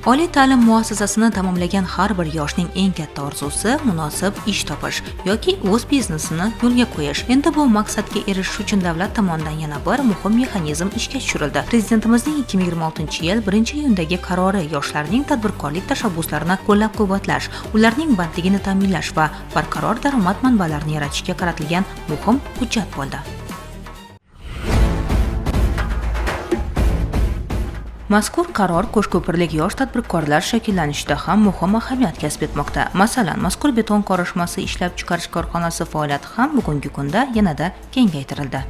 Oliy ta'lim muassasasini tamomlagan har bir yoshning eng katta orzusi munosib ish topish yoki o'z biznesini yo'lga qo'yish. Endi bu maqsadga erishish uchun davlat tomonidan yana bir muhim mexanizm ishga tushirildi. Prezidentimizning 2026-yil 1-iyundagi qarori yoshlarning tadbirkorlik tashabbuslarini qo'llab-quvvatlash, ularning bandligini ta'minlash va barqaror daromad manbalarini yaratishga qaratilgan muhim hujjat bo'ldi. Mazkur qaror qo'shko'pirlik yosh tadbirkorlar shakllanishida ham muhim ahamiyat kasb etmoqda. Masalan, mazkur beton qorishmasi ishlab chiqarish korxonasi faoliyati ham bugungi kunda yanada kengaytirildi.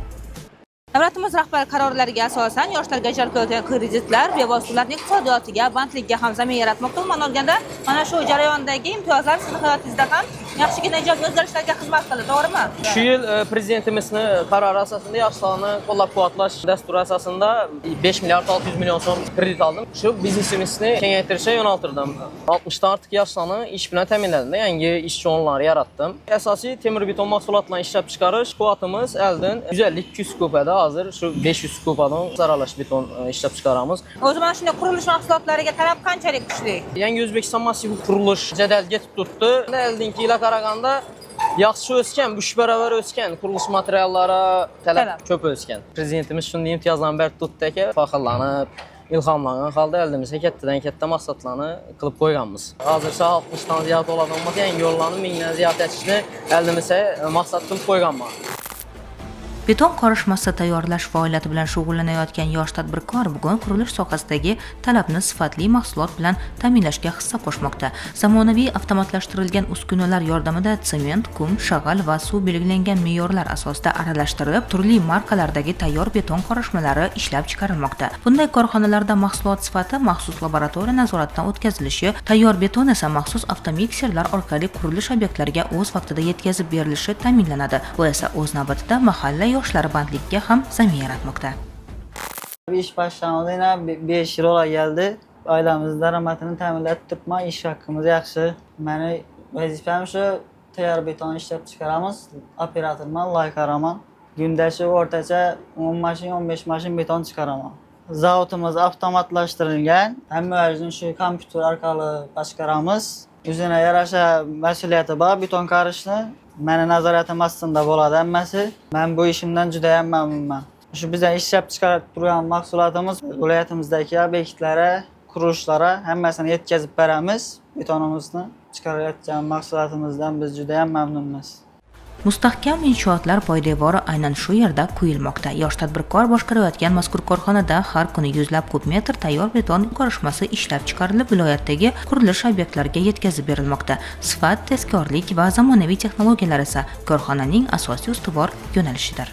Davlatimiz rahbari qarorlariga asosan yoshlarga ajratilayotgan kreditlar bevosita ularning iqtisodiyotiga, bandligiga ham zamin yaratmoqda. Umuman olganda, mana shu jarayondagi imtiyozlar sizni hayotingizda ham yaxshigina ijobiy o'zgarishlarga xizmat qildi, to'g'rimi? Shu yil prezidentimizni qarori asosida yoshlarni qo'llab-quvvatlash dasturi asosida 5 milliard 600 million so'm kredit oldim. Shu biznesimizni kengaytirishga yo'naltirdim. 60 dan ortiq yoshlarni ish bilan ta'minladim, yangi ishchi o'rinlari yaratdim. Asosiy temir beton mahsulotlarini ishlab chiqarish quvvatimiz oldin 150-200 kub edi, hozir shu 500 kubadan aralash beton ishlab chiqaramiz. O'zi mana shunday qurilish mahsulotlariga talab qanchalik kuchli? Yangi O'zbekiston massivi qurilish jadal ketib turibdi. Oldingi yilga qaraganda yaxshi o'sgan, 3 barobar o'sgan. Qurilish materiallari talab Talab. ko'p o'sgan. Prezidentimiz shunday imtiyozlarni berib turibdi, faxrlanib, ilhomlangan holda oldimizga kattadan katta maqsadlarni qilib qo'yganmiz. Hozircha 60 dan ziyod oladigan bo'lsa, yangi yo'llarni 1000 dan ziyod etishni oldimizga maqsad qilib qo'yganman. Beton qorishmasi tayyorlash faoliyati bilan shug'ullanayotgan yosh tadbirkor bugun qurilish sohasidagi talabni sifatli mahsulot bilan ta'minlashga hissa qo'shmoqda. Zamonaviy avtomatlashtirilgan uskunalar yordamida sement, qum, shag'al va suv belgilangan me'yorlar asosida aralashtirilib, turli markalardagi tayyor beton qorishmalari ishlab chiqarilmoqda. Bunday korxonalarda mahsulot sifati maxsus laboratoriya nazoratidan o'tkazilishi, tayyor beton esa maxsus avtomikserlar orqali qurilish obyektlariga o'z vaqtida yetkazib berilishi ta'minlanadi. Bu esa o'z navbatida mahalla yoshlari bandligiga ham zamin yaratmoqda. İş başlamadı yine 5 yil ola geldi. Ailemiz daromadini ta'minlab turibman, ish haqqimiz yaxshi. Meni vazifam shu tayyor beton ishlab chiqaramiz. Operatorman, loy qaraman. Kunda shu o'rtacha 10 mashin, 15 mashin beton chiqaraman. Zavodimiz avtomatlashtirilgan. Hamma o'zini shu kompyuter orqali boshqaramiz. O'zine yarasha mas'uliyati bor beton qarishni. Meni nazoratim ostida bo'ladi hammasi. Men bu ishimdan juda ham mamnunman. Shu bizdan ishlab chiqarib turgan mahsulotimiz viloyatimizdagi obyektlara, qurilishlara hammasini yetkazib beramiz. Betonimizni chiqarayotgan mahsulotimizdan biz juda ham mamnunmiz. Mustahkam inshootlar poydevori aynan shu yerda quyilmoqda. Yosh tadbirkor boshqarayotgan mazkur korxonada har kuni yuzlab kub metr tayyor beton qorishmasi ishlab chiqarilib, viloyatdagi qurilish obyektlariga yetkazib berilmoqda. Sifat, tezkorlik va zamonaviy texnologiyalar esa korxonaning asosiy ustuvor yo'nalishidir.